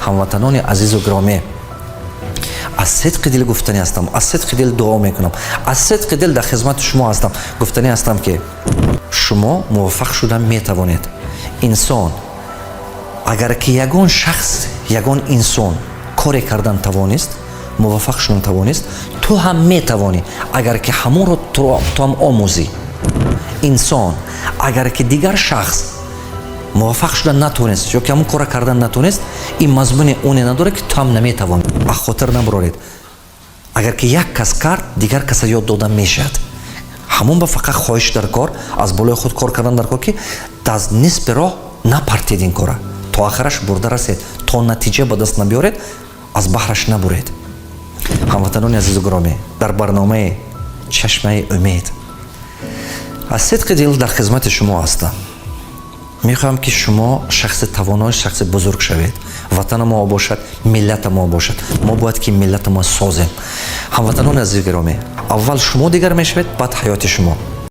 Ҳамватанони азизу гиромӣ, аз сидқи дил гуфтанӣ ҳастам, аз сидқи дил дуо мекунам, аз сидқи дил дар хизмати шумо ҳастам. Гуфтанӣ ҳастам, ки шумо муваффақ шуда метавонед. Инсон, агар ки ягон шахс, ягон инсон коре кардан тавонист, муваффақ шудан тавонист, ту ҳам метавонӣ, агар ки ҳамонро ту ҳам омӯзӣ. Инсон, агар ки дигар шахс муваффақ шудан натавонист ё ки ҳамон кора кардан натавонист, ин мазмуни оне надорад, ки ту ҳам наметавонӣ. Аз хотир набароред: агар ки як кас кард, дигар каса ёд дода мешавад. Ҳамон ба фақат хоҳиш дар кор, аз болои худ кор кардан дар кор, ки аз нисфи роҳ напартед, ин кора то охираш бурда расед, то натиҷа ба даст набиёред, аз баҳраш набуред. Ҳамватанони азизу гиромӣ, дар барномаи «Чашмаи умед» аз сидқи дил дар хизмати шумо ҳастам. Мехоҳам, ки шумо шахси тавоно, шахси бузург шавед. Ватана мо бошад, миллата мо бошад. Мо бояд ки миллата мо созем. Ҳамватанони азизи гиромӣ, аввал шумо дигар мешавед, баъд ҳаёти шумо.